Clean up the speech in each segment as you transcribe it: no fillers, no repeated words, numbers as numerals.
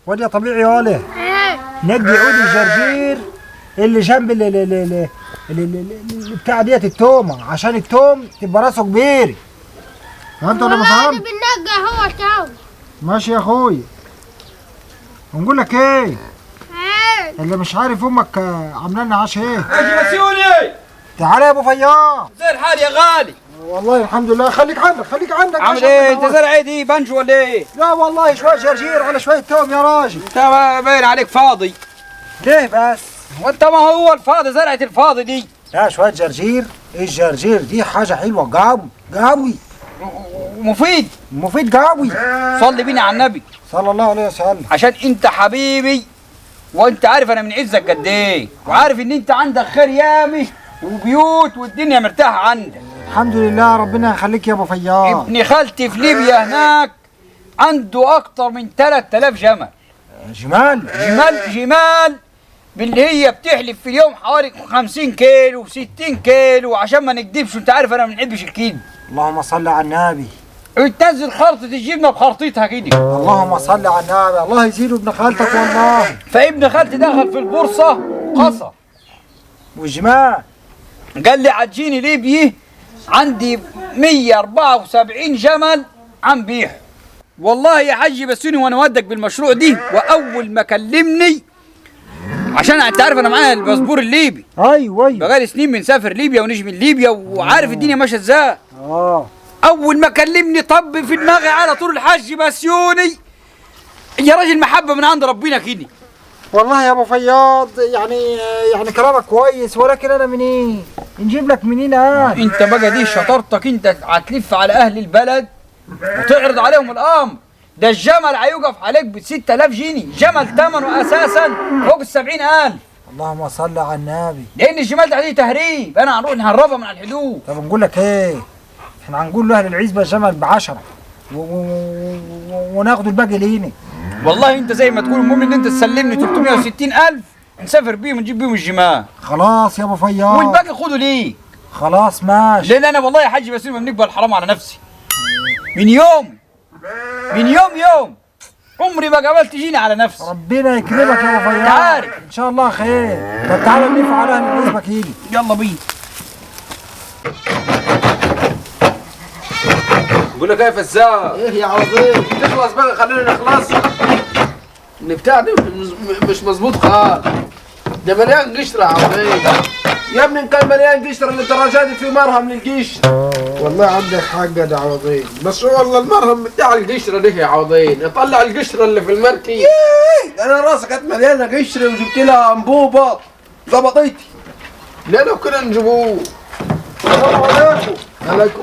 واد يا طبيعي يالا. نجي عود الجرجير اللي جنب اللي بتاع ديت التومه، عشان التوم تبقى راسه كبير. فهمت ولا ما فهمت؟ بننقع هو التوم. ماشي يا اخويا. ونقول لك ايه؟ اللي مش عارف امك عامله لنا عشاء ايه؟ اجي بسيوني. تعالى يا ابو فياض. زي الحال يا غالي؟ والله الحمد لله. خليك عندك خليك عندك. عامل ايه؟ انت زرع ايه دي؟ بنجو ولا ايه؟ لا والله شوية جرجير على شوية توم يا راجل. انت باين عليك فاضي. ليه بس؟ وانت ما هو الفاضي، زرعه الفاضي دي. لا شوية جرجير، الجرجير دي حاجة حلوة قوي قوي ومفيد. مفيد قوي. صلي بينا على النبي صلى الله عليه وسلم. عشان انت حبيبي وانت عارف انا من عزك قد ايه، وعارف ان انت عندك خير يامي وبيوت والدنيا مرتاحة عندك. الحمد لله، ربنا يخليك يا ابو فياض. ابن خالتي في ليبيا هناك عنده اكتر من 3000 جمل. جمال؟ جمال جمال باللي هي بتحلف في اليوم حوالي 50 كيلو 60 كيلو، عشان ما نكذبش وانت عارف انا ما بنحبش الكذب. اللهم صل على النبي. وتنزل خرطة الجبنة بخرطتها كده. اللهم صل على النبي، الله يزيده ابن خالتك والله. فابن خالتي دخل في البورصة قصر. والجمال قال لي عجيني ليبيا عندي 174 جمل عم بيعوا. والله يا حاج بسوني وانا ودك بالمشروع دي، واول ما كلمني عشان انت عارف انا معايا الباسبور الليبي. ايوه ايوه. بقالي سنين بنسافر ليبيا ونجي من ليبيا وعارف الدنيا ماشية ازاي. اول ما كلمني طب في دماغي على طول الحاج بسيوني يا راجل، محبة من عند ربنا كده. والله يا ابو فياض يعني كلامك كويس، ولكن انا منين؟ نجيب لك منين انا؟ انت بقى دي شطارتك، انت هتلف على اهل البلد وتعرض عليهم الامر. ده الجمل هيوقف عليك ب 6000 جنيه، جمل ثمنه اساسا فوق ال 70000. اللهم صل على النبي. لان الجمال ده عليه تهريب، انا هنروح نهربها من على الحدود. طب نقول لك ايه؟ احنا هنقول لاهل العزبة الجمل ب10 وناخد الباقي لينا. والله انت زي ما تقول، المهم ان انت تسلمني 360000 نسافر بيهم ونجيب بيهم الجمال. خلاص يا ابو فياض، والباقي خده ليه؟ خلاص ماشي. لان انا والله يا حاج بسير ما بنقبل الحرام على نفسي. من يوم يوم عمري ما قبلت جيني على نفسي. ربنا يكرمك يا ابو فياض. انت عارف ان شاء الله خير. طب تعالى نلف على اهل العزبة كده. يلا بينا. بقول لك ايه يا فزاع؟ ايه يا عظيم؟ تخلص بقى، خلينا نخلص. البتاع ده مش مظبوط خالص، ده مليان قشرة يا عظيم. يا ابني ان كان مليان قشرة للدرجة دي في مرهم للقشره. والله عندك حق يا عوضين، بس والله المرهم بتاع القشرة ده يا عوضين يطلع القشرة اللي في المركي. ايه انا راسي كانت مليانة قشرة وجبت لها انبوبة ظبطيتي. لا لو كنا نجيبوه. السلام عليكم.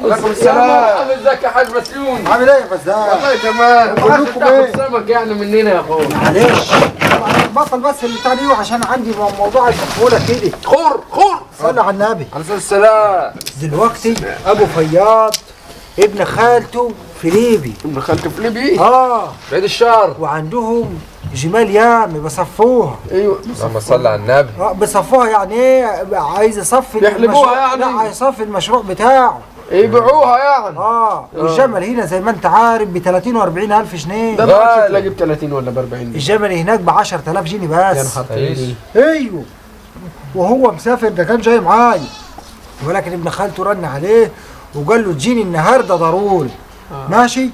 عليكم السلام. ازيك يا حاج بسيوني؟ عامل ايه يا فزاع؟ والله تمام. كلكم تاخد ايه؟ سمك يعني مننا يا اخويا. معلش بطل بس اللي بتاع دي عشان عندي موضوع عايز اقوله كده. خور خور. صلي على النبي عليه الصلاة والسلام. دلوقتي ابو فياض ابن خالته في ليبي. ابن خالته في ليبي؟ بعيد الشر. وعندهم جمال يامي بصفوها. ايوه اللهم صل على النبي. بصفوها يعني ايه؟ عايز يصفي يحلبوها يعني؟ لا عايز يصفي المشروع بتاعه. يبيعوها يعني. والجمل هنا زي ما انت عارف ب 30 و40 الف جنيه. ده ما عادش تلاقي ب 30 ولا ب 40. الجمل هناك ب 10000 جنيه بس. يا نهار تاني. ايوه وهو مسافر، ده كان جاي معايا، ولكن ابن خالته رن عليه وقال له تجيني النهارده ضروري. ماشي.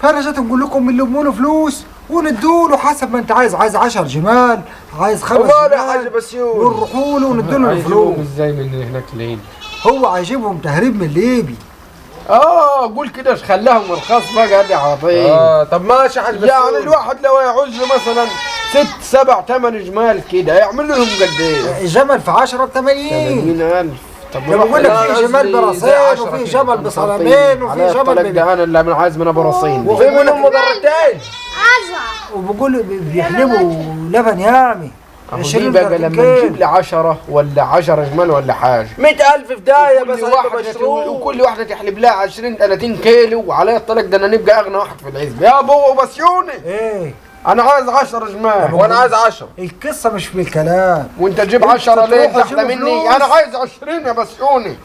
فانا جيت نقول لكم نلموا له فلوس وندوا له حسب ما انت عايز، عايز 10 جمال، عايز 5 جمال. والله يا حاج بسيوني ونروحوا له وندوا له الفلوس. ازاي من هناك لهنا؟ هو عايجيبهم تهريب من ليبي. قول كده خلاهم رخاص بقى يا عظيم. طب ماشي يا حاج بسيوني. يعني الواحد لو يعوز له مثلا 6 7 8 جمال كده يعمل لهم قد ايه؟ الجمل في 10 ب 80 80000. طب بقول لك في جمال براسين وفي جمل بصنمين وفي جمل ده انا اللي عايز من ابو راسين وفي منهم مضرتين. وبقول بيحلبوا لبن يامي. دي بقى لما نجيب لي 10 ولا 10 جمال ولا حاجة 100000 في بداية بس مشروع، وكل واحدة تحلب لها 20 30 كيلو وعليا الطلاق ده انا نبقى اغنى واحد في العزبة. يا ابو بسيوني ايه؟ انا عايز 10 جمال. وانا عايز 10. القصة مش بالكلام. وانت تجيب 10 ليه؟ تحت مني. انا عايز 20 يا بسيوني.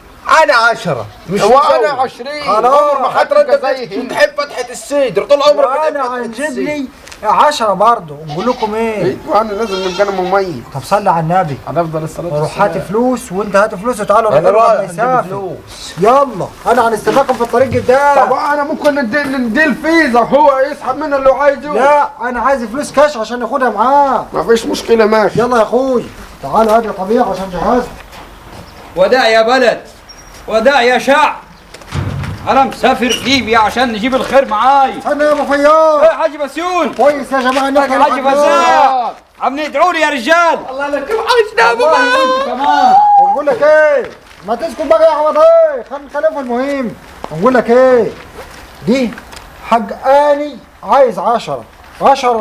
انا 10 مش وانا 20. خلاص عمر ما حد انت بتحب فتحه الصدر طول عمرك. انا هنجيب لي 10 برضه. نقول لكم ايه؟ ايوه انا لازم نبقى انا مميز. طب صلي على النبي. هنفضل الصلاة. روح هات فلوس وانت هات فلوس وتعالوا انا رايح نسافر. فلوس. يلا انا هنستناكم في الطريق قدام. طب انا ممكن ندي الفيزا وهو يسحب منها اللي هو عايزه. لا انا عايز فلوس كاش عشان ناخدها معاه. مفيش مشكلة ماشي. يلا يا اخوي تعالوا هات طبيعي عشان جهازك. وداع يا بلد، وداع يا شعب. انا مسافر ليبيا عشان نجيب الخير معاي. انا يا ابو فياض. ايه يا حاج بسيون؟ كويس يا جماعة انك يا حاج فزاع عم ندعوا لي يا رجال. الله لك وحشنا يا ابو فياض. كمان ونقول لك ايه؟ ما تسكت بقى يا عوض، ايه خلينا نتكلم في المهم. ونقول لك ايه؟ دي حق اني عايز 10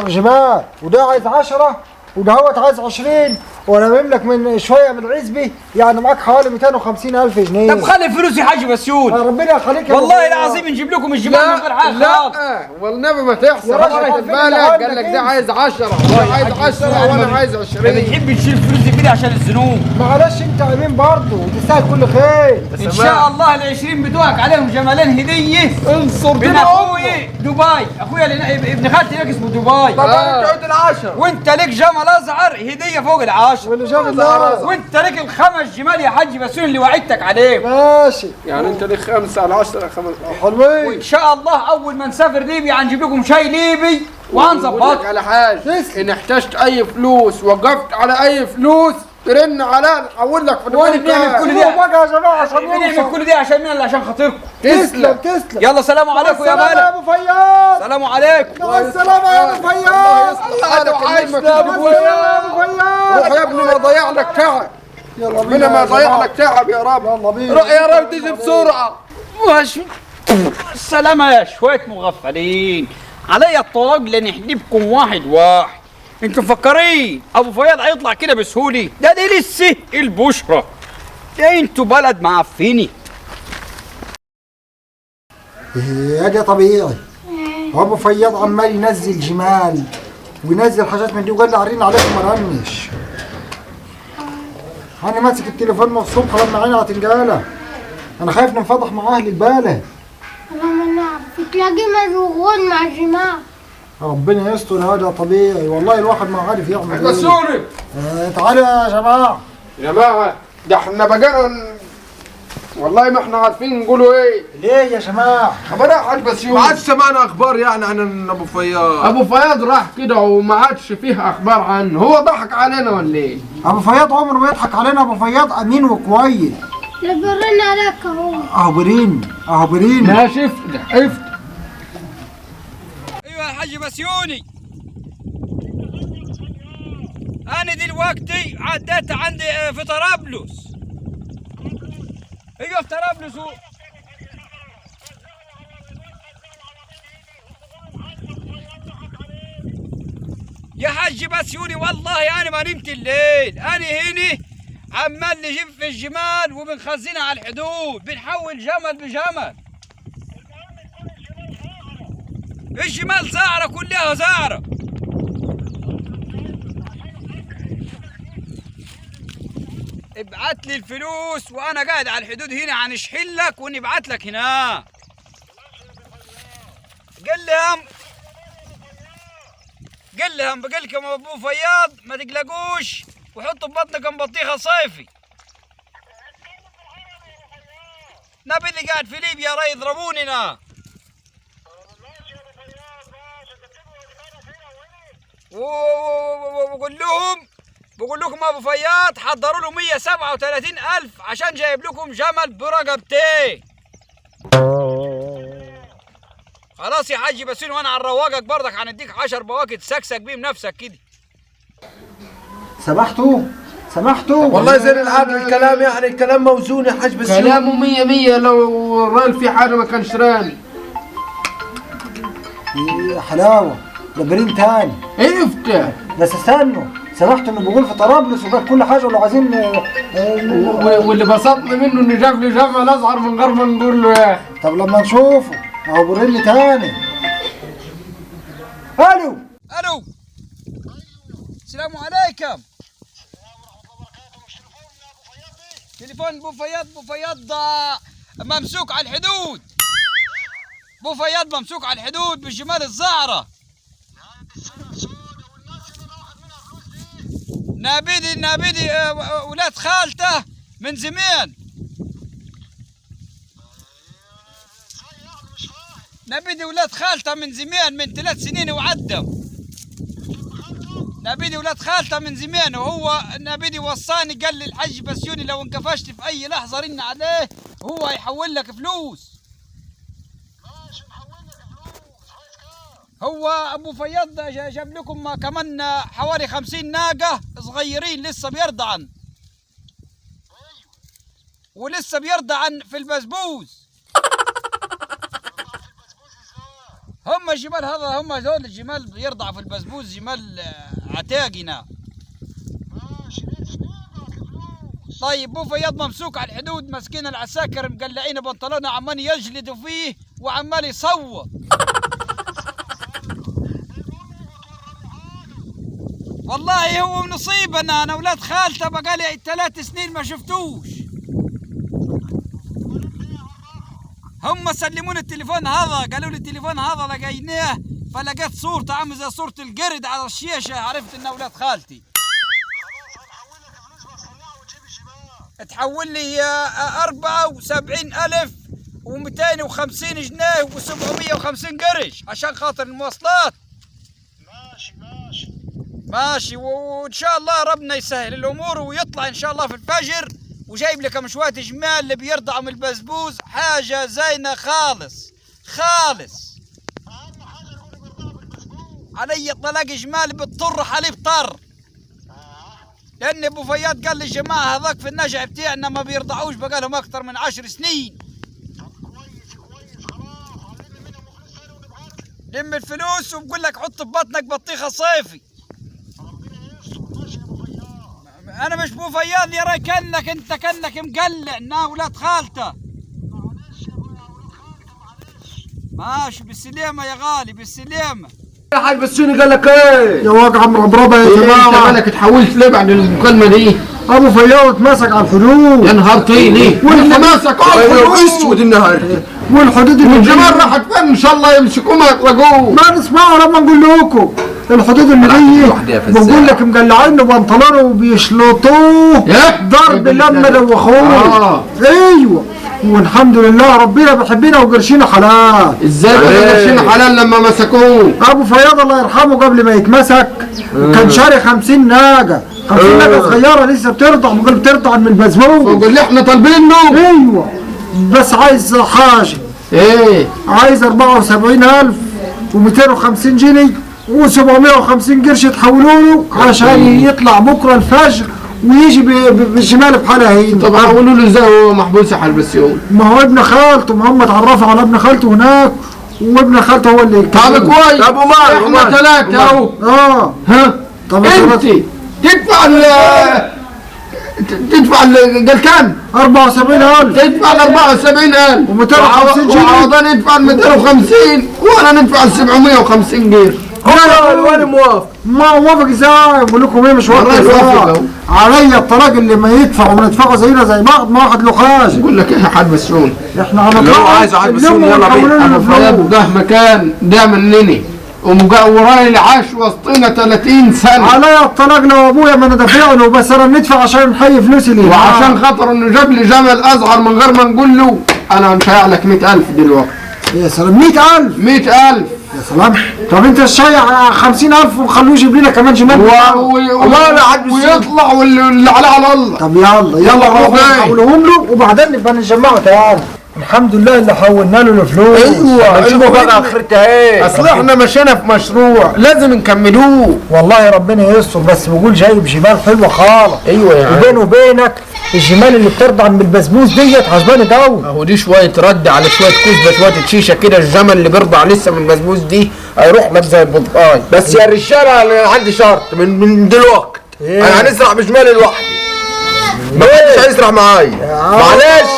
جمال، وده عايز 10، وده هوت عايز 20، وانا بملك من شوية من العزبي، يعني معاك حوالي 250,000 جنيه. طب خلي الفلوس يا حاج بسيون. ربنا يخليك والله العظيم نجيب لكم الجمال من غير حاجة. لا والنبي ما تحصل. يا راجل واخد بالك؟ قال لك ده عايز 10 وده عايز 10 وانا عايز 20. بتحب تشيل فلوس دي عشان الذنوب. معلش انت امين برضه وتستاهل كل خير. ان شاء الله ال 20 بتوعك عليهم جمالين هديه. انصر من اخوي دبي، اخويا ابن خالتي هناك اسمه دبي. طب انت عود ال10 وانت لك جمل ازعر هديه فوق ال10. واللي جاب الله. وانت لك ال5 جمال يا حاج بسيون اللي وعدتك عليهم. ماشي. يعني انت لك 5 على 10 5 حلوين. وان شاء الله اول ما نسافر ليبيا هنجيب لكم شاي ليبي وهنظبطك. اقول لك على حاجة، ان احتجت اي فلوس، وقفت على اي فلوس، ترن عليا نحول لك في البنك. بنعمل كل دي بقى يا جماعة عشان بنعمل كل دي عشان مين؟ عشان خاطركم. تسلم تسلم. يلا سلام عليكم يا بلد. يا ابو فياض. سلام عليكم. مع السلامة يا ابو فياض. الله يصلح حالك يا ابو فياض. روح يا ابني ما ضيع لك تعب. يلا ربنا ما ضيع لك تعب يا رب. يلا بينا. روح يا رب تيجي بسرعة. السلامة يا شوية مغفلين. عليا الطلاق لنحلبكم واحد واحد. انتوا مفكرين ابو فياض هيطلع كده بسهولة؟ ده دي لسه البشرى. ده انتوا بلد معفني. ايه ده طبيعي. ابو فياض عمال ينزل جمال وينزل حاجات من دي وقال لي عرين عليكم ما رنش. انا ماسك التليفون من الصبح لما عيني هتنجاله. انا خايف ننفضح مع اهل البلد. انا ما نعرف تلاقيه مشغول مع الجماعة. ربنا يستر. هذا طبيعي والله الواحد ما عارف يعمل ايه. بسوري تعالوا يا جماعة. يا جماعة ده احنا بقينا والله ما احنا عارفين نقولوا ايه. ليه يا جماعة؟ خبرها حاج بسيوني. ما عادش سمعنا اخبار يعني عن ابو فياض. ابو فياض راح كده وما عادش فيه اخبار عنه، هو ضحك علينا ولا ايه؟ ابو فياض عمره ما يضحك علينا. ابو فياض امين وكويس. لا برن عليك اهو. اهو برن اهو برن. ماشي افتح افتح. ايوه يا حاج بسيوني، انا دلوقتي عديت عندي في طرابلس. ايوه في طرابلس يا حاج بسيوني والله انا ما نمت الليل. انا هنا عمال نجيب في الجمال وبنخزنها على الحدود، بنحول جمل بجمل. الجمال زعرة كلها زعرة. ابعت لي الفلوس وانا قاعد على الحدود هنا هنشحن لك ونبعت لك هناك. قل لهم قل لهم بقول لكم ابو فياض ما تقلقوش وحطوا ببطنكم بطيخه صيفي. نبي اللي قاعد في ليبيا راه يضربوننا. وبقول لهم بقول لكم ابو فياض حضروا له 137,000 عشان جايب لكم جمل برقبتين. خلاص يا حاج بسين وانا على رواقك برضك هنديك 10 بواكت سكسك بيهم نفسك كده. سمحتوا سمحتوا والله زين العادل الكلام، يعني الكلام موزون يا حاج بسيون. كلامه 100 100، لو ران في حاجة ما كانش ران. يا حلاوة ده برين تاني. ايه افتح بس استنوا، سمحتوا انه بيقول في طرابلس وجاب كل حاجة ولو عايزين واللي بسطني منه انه جاب لي جمل ازعر من غير ما نقول له يا اخي. طب لما نشوفه اهو برين تاني. الو الو السلام عليكم. تليفون ابو فياض. ابو فياض ممسوك على الحدود. ابو فياض ممسوك على الحدود بالجمال الزعره. نبيدي ولاد خالته من زمان. نبيدي ولاد خالته من زمان، من 3 سنين وعدم. نبيدي ولاد خالته من زمان، وهو نبيدي وصاني قال لي الحج بسيوني لو انقفشت في اي لحظة رن عليه هو هيحول لك فلوس. ماشي نحول لك فلوس. عايز كام؟ هو ابو فياض جاب لكم كمان حوالي 50 ناقة صغيرين لسه بيرضعن. ايوه ولسه بيرضعن في البسبوس. هم الجمال هذا، هم هذول الجمال بيرضعوا في البسبوس، جمال عتاقنا. ماشي نبعت الفلوس. طيب بو فياض ممسوك على الحدود، ماسكين العساكر مقلعين بنطلونه، عمال يجلدوا فيه وعمال يصوت. والله هو نصيبنا، انا اولاد خالته بقالي 3 سنين ما شفتوش. هم سلموني التليفون هذا، قالوا لي التليفون هذا لقيناه، فلقيت صورته عامل زي صورة القرد على الشاشة، عرفت انه اولاد خالتي. خلاص هنحول لك فلوس بس طلعها وتجيب الجمال. تحول لي 74,250 جنيه و750 قرش عشان خاطر المواصلات. ماشي ماشي ماشي، وان شاء الله ربنا يسهل الامور ويطلع ان شاء الله في الفجر، وجايب لكم شوية جمال اللي بيرضعوا من البسبوس، حاجة زينة خالص خالص. اهم حاجة يكونوا بيرضعوا بالبسبوس. علي طلاق جمال بتطر حليب طر. لان ابو فياض قال للجماعة هذاك في النجع بتاعنا ما بيرضعوش بقالهم اكثر من 10 سنين. طب كويس كويس، خلاص علمني منهم فلوس تاني ونبعت لك. لم الفلوس وبقول لك حط في بطنك بطيخه صيفي. ربنا يستر. ماشي يا ابو فياض. انا مش ابو فياض يا راي، كنك انت كنك مقلع نا ولاد خالته. معلش يا ولاد خالته معلش. ماشي بالسلامة يا غالي، بالسلامة. يا حاج بسيوني قال لك ايه؟ يا واجع مربربه يا جماعة. انت مالك اتحولت ليه بعد المكالمة دي؟ ابو فياض اتمسك على الحدود. يا نهار طيني، واللي مسك على الحدود اسود النهارده، والحدود اللي والجمال راحت فين؟ ان شاء الله يمسكوه ما يطلقوه. ما نسمعوا لما نقول لكم الحدود اللي بقول لك مقلعينه بنطلونه وبيشلطوه ضرب لما دوخوه. ايوه، والحمد لله ربنا بيحبنا وقرشينا حلال. ازاي بقى قرشينا حلال لما مسكوه؟ ابو فياض الله يرحمه قبل ما يتمسك كان شاري 50 ناقة، 50 ناقة صغيرة لسه بترضع، بقول بترضع من البسبوس. وقول احنا طالبينه. ايوه بس عايز حاجة. ايه؟ عايز 74,250 جنيه و750 قرش تحولوا له عشان يطلع بكره الفجر ويجي بالجمال بحالها هنا. طب حولوا له ازاي وهو محبوس يا حاج بسيوني؟ ما هو ابن خالته، ما هم اتعرفوا على ابن خالته هناك، وابن خالته هو اللي. طب كويس. طب ومال احنا 3 اهو. ها طب انت تدفع ال تدفع قال كام؟ 74,000. تدفع ال 74,000 و250 جنيه، وعوضان يدفع ال 250 وانا ندفع ال 750 جنيه. هو انا موافق. ما موافق ازاي؟ بقول لكم ايه مش موافق عليا الطلاق اللي ما يدفع وندفعه زينا زي بعض، ما واحد له حاجة. بقول لك ايه يا حاج بسيوني؟ احنا هنطلع. عايز حاج بسيوني يلا بينا. ابو فياض ده مكان ده منني وراي عاش وسطنا 30 سنة. عليا الطلاق لو ابويا ما انا دافع له، بس انا بندفع عشان نحيي فلوسي ليه؟ وعشان خاطر انه جاب لي جمل ازعر من غير ما نقول له، انا هنشيع لك 100,000 دلوقتي. يا سلام، 100,000؟ 100,000 يا سلام. طب انت الشايع 50,000 وخلوه يجيب لنا كمان جمال ويطلع واللي عليه على الله. طب يلا يلا روحوا حولوهم له وبعدين نبقى نجمعه تاني. الحمد لله اللي حولنا له الفلوس. ايوه شوفوا بقى اخرتها ايه. اصل احنا مشينا في مشروع لازم نكملوه. والله ربنا يستر، بس بقول جايب جمال حلوة خالص. ايوه يا عم. وبينه وبينك الجمال اللي بترضع من البسبوس ديت عجباني قوي. اهو دي شوية رد على شوية كزبه شوية شيشة كده، الجمل اللي بيرضع لسه من البسبوس دي هيروح لك زي البطاي. بس يا رجاله انا عندي شرط من دلوقتي. إيه؟ انا هنسرح بجمالي لوحدي، ما حدش هيسرح معايا. معلش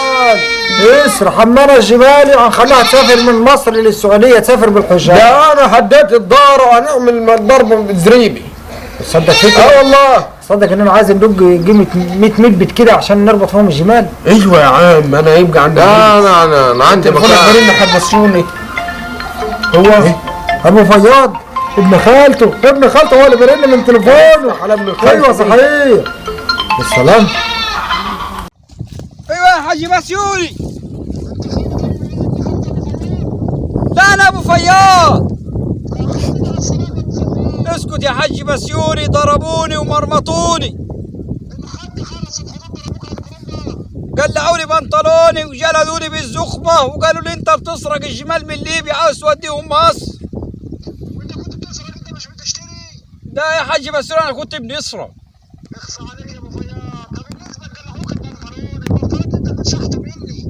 اسرح. اما انا جمالي هنخليها تسافر من مصر للسعودية، تسافر بالحجاج. ده انا هديت الدار وهنعمل الضرب بزريبي. تصدق فكرة؟ اه والله تصدق ان انا عايز ندق قيمة 100 ملبت كده عشان نربط فيهم الجمال. ايوه يا عم، انا يبقى عندي. لا انا عندي مكان. حبسوني. هو ابو فياض ابن خالته، ابن خالته هو اللي بيرن من تليفونه. على ابن خالته. ايوه صحيح. السلام. ايوه يا حاج بسيوني. لا انا ابو فياض. اسكت يا حاج بسيوني، ضربوني ومرمطوني، قلعوا لي بنطلوني وجلدوني بالزخمه وقالوا لي انت بتسرق الجمال من ليبيا عاوز توديهم مصر. وانت كنت بتسرق؟ انت مش بتشتري؟ لا يا حاج بسيوني انا كنت بنسرق. اخص عليك يا ابو فياض. طب بالنسبة قلعوك البنطلون، البنطلون انت كنت شحته مني.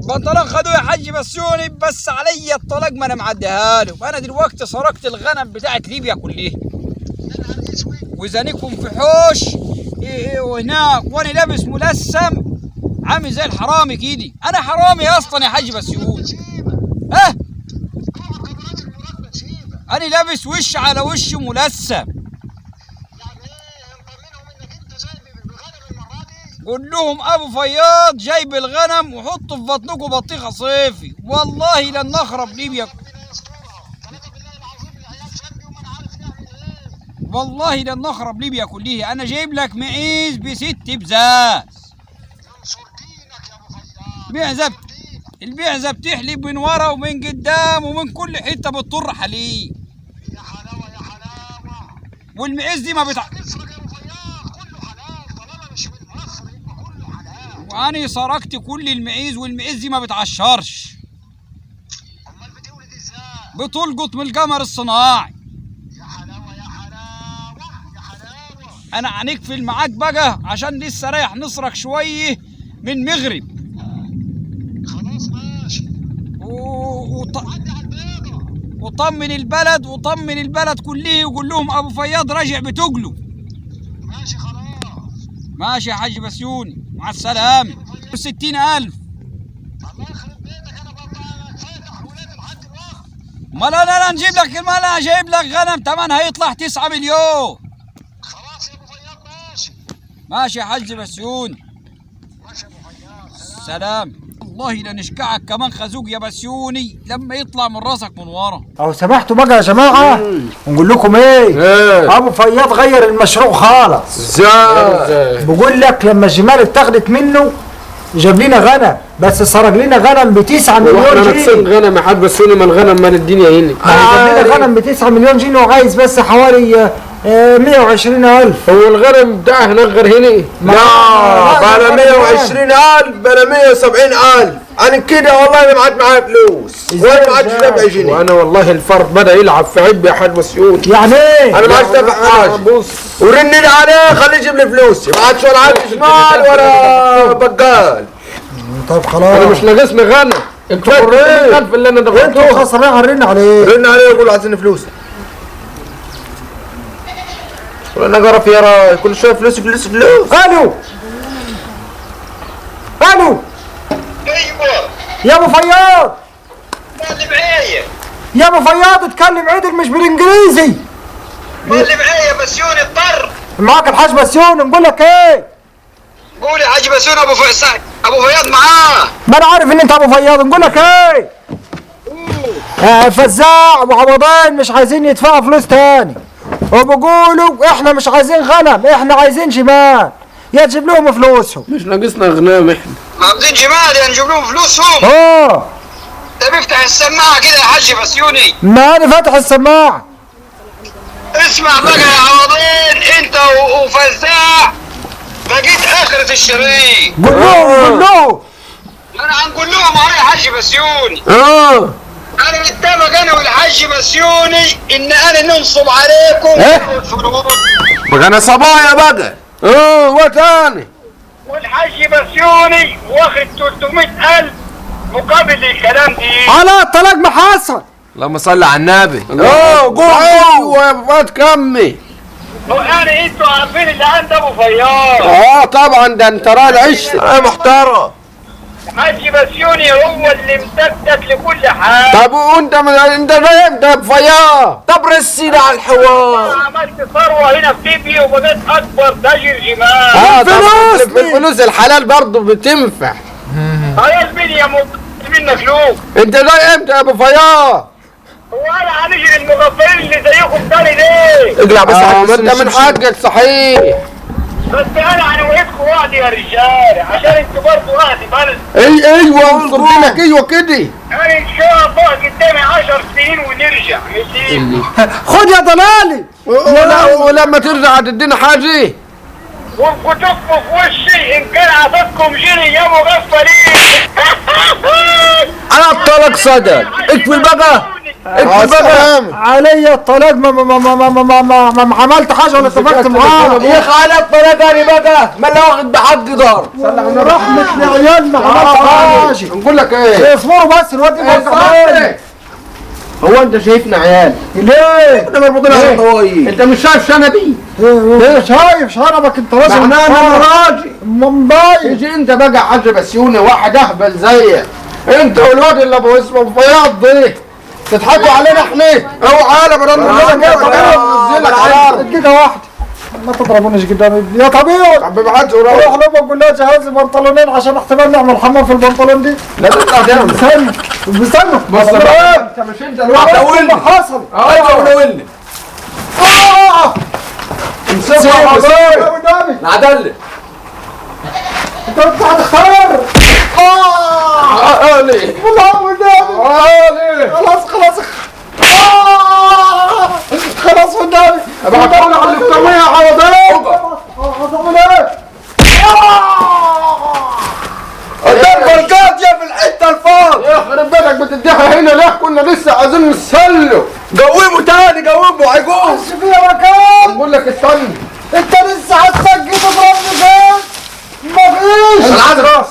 بنطلون خدوه يا حاج بسيوني، بس عليا الطلاق ما انا معديها له. انا دلوقتي سرقت الغنم بتاعت ليبيا كلها. يا نهار اسود. وزانيكم في حوش وهناك، وانا لابس ملثم عامل زي الحرامي كده. انا حرامي اصلا يا حاج بسيوني. ها؟ انا لابس وش على وش ملثم. يعني ايه نطمنهم انك انت جايب الغنم المرة دي؟ قول لهم ابو فياض جايب الغنم وحطوا في بطنكم بطيخه صيفي، والله لن نخرب ليبيا. والله لن نخرب ليبيا كلها. انا جايب لك معيز بست بزاز. معزة، المعزه بتحلب من ورا ومن قدام ومن كل حتة بتطر حليب. يا حلاوة يا حلاوة. والمعز دي ما بتع... اسرق يا ابو فياض، كله حلال طالما مش من مصر يبقى كله حلال. وأنا سرقت كل المعيز، والمعيز دي ما بتعشرش. امال بتولد ازاي؟ بتلقط من القمر الصناعي. يا حلاوة يا حلاوة يا حلاوة. انا هنقفل معاك بقى عشان لسه رايح نسرق شوية من مغرب. خلاص ماشي. عدي على البيضة. وطمن البلد، وطمن البلد كلها، وقول لهم ابو فياض راجع بتقله. ماشي خلاص. ماشي يا حاج بسيوني، مع السلامة. 60,000. الله يخرب بيتك، انا بطلع فاتح ولادي لحد دلوقتي. ما لا لا لا نجيب لك، ما لا جايب لك غنم ثمنها هيطلع 9 مليون. خلاص يا ابو فياض ماشي. ماشي يا حاج بسيوني. ماشي يا ابو فياض، سلام. والله لا نشكعك كمان خازوق يا بسيوني لما يطلع من راسك من ورا. لو سمحتوا بقى يا جماعة ونقول لكم ايه؟ ابو فياض غير المشروع خالص. ازاي؟ بقول لك لما الجمال اتاخدت منه جاب لنا غنم، بس سرق لنا غنم ب 9 مليون واحنا ناقصين جنيه. غنم يا حاج بسيوني؟ ما الغنم مال الدنيا هنا. جاب لنا غنم ب 9 مليون جنيه وعايز بس حوالي 120,000. هو الغنم بتاع هناك غير هنا؟ لا بلا 120,000 بلا 170,000. انا كده والله انا ما عاد معايا فلوس وانا ما عادش دافع جنيه. وانا والله الفرد بدا يلعب في عبي يا حاج بسيوني. يعني ايه؟ انا ما عادش دافع حاجة. بص ورنني عليه خليه يجيب لي فلوسي، ما عادش ولا عندي شمال ولا بقال. طب خلاص انا مش ناقصني غنم. انتوا حرين. الف اللي انا انتوا دفعته. خسرانين، هنرن عليه. رن عليه وقول له عايزين فلوس. ولا قرف يا راي، كل شوية فلوس فلوس فلوس. الو الو. ايوه يا ابو فياض. اللي معايا يا ابو فياض اتكلم عدل مش بالانجليزي. اللي معايا بسيوني اضطر. معاك الحاج بسيوني. نقول لك ايه؟ قول يا حاج بسيوني. ابو فياض، ابو فياض معاه. ما انا عارف ان انت ابو فياض. نقول لك ايه؟ فزاع وعوضين مش عايزين يدفعوا فلوس تاني، وبيقولوا احنا مش عايزين غنم، احنا عايزين جمال. يا تجيب لهم فلوسهم. مش ناقصنا غنام احنا. عاوزين جمال يا نجيب لهم فلوسهم. طب افتح السماعة كده يا حاج بسيوني. ما انا فاتح السماعة. اسمع بقى يا عوضين، انت وفزاع بقيت اخرة الشريك. قول لهم، قول لهم. انا هنقول لهم اهو يا حاج بسيوني. انا متفق انا والحاج بسيوني ان انا ننصب عليكم. ايه؟ بقى انا صبايا بقى. وتاني. والحاج بسيوني واخد 300,000 مقابل الكلام دي. على الطلاق ما حصل. اللهم صل على النبي. قول. ايوه يا ابو فؤاد كمل. وانا انتوا عارفين اللي عند ابو فياض. طبعا ده انت راجل عشت. انا محترم. الحاج بسيوني هو اللي متكتك لكل حاجة. طب وانت انت فاهم ده ابو فياض؟ طب رسينا على الحوار. انا عملت ثروة هنا في ليبيا وبقيت اكبر تاجر جمال. فلوس الفلوس الحلال برضه بتنفع. خلاص مين يا منك لوك؟ انت جاي امتى يا ابو فياض؟ وانا هنيجي للمغفلين اللي زيكم تاني ليه؟ اقلع بس ما انت من حقك صحيح. بس انا هنوعدكم وعد يا رجاله عشان انتوا برضه اهل بلد. ايوه وصلت لك. ايوه كده. انا ان شاء الله قدامي 10 سنين ونرجع. خد يا ضلالي. ولما ترجع تدينا حاجة. وتقفوا في وشي ان كان عطتكم جني يا مغفلين. انا الطلاق صدق. اكفي بقى اكفي بقى. علي الطلاق ما ما ما ما ما ما ما, ما عملت حاجة ولا اتفقت معاه. يا اخي على الطلاق انا بقى ما انا واخد بحقي ضهر. رحمه العيال ما عملت حاجة. نقول لك ايه؟ اصبروا بس الواد ده. هو انت شايفنا عيال؟ ليه؟ احنا مربوطين على الطواقي. انت مش شايف شنبي؟ شايف شنبك انت راجل. معناه انا راجل مومباي. تيجي انت بقى حاج بسيوني واحد اهبل زيك انت والواد اللي ابو اسمه فياض ده تضحكوا علينا احنا. اوعى يالا بدل ننزلك دقيقة واحدة ما تضربونيش قدامي يا طبيب. طب ابعت له روح لامك قول لها جهز لي بنطلونين عشان احتمال نعمل حمام في البنطلون دي. لا تطلع تعمل. استنى استنى. بص انت مش انت الواحد. ناولني. حصل. ايوه وناولني. امسكها يا عبد قدامي. العدل. انت هتختار. ليه؟ والله قدامي. ليه؟ خلاص خلاص خلاص قدامي. ابعتوا على الطوية يا عوضين. هتعمل ايه؟ الضربة القاضية في الحتة الفاضيه. يخرب بيتك بتديها هنا ليه؟ كنا لسه عايزين نسله. قوموا تاني قوموا هيقوم. مش فيها مكان. بقول لك استنى. انت لسه هتسجل تضربني فين؟ مفيش. انا عايز راس.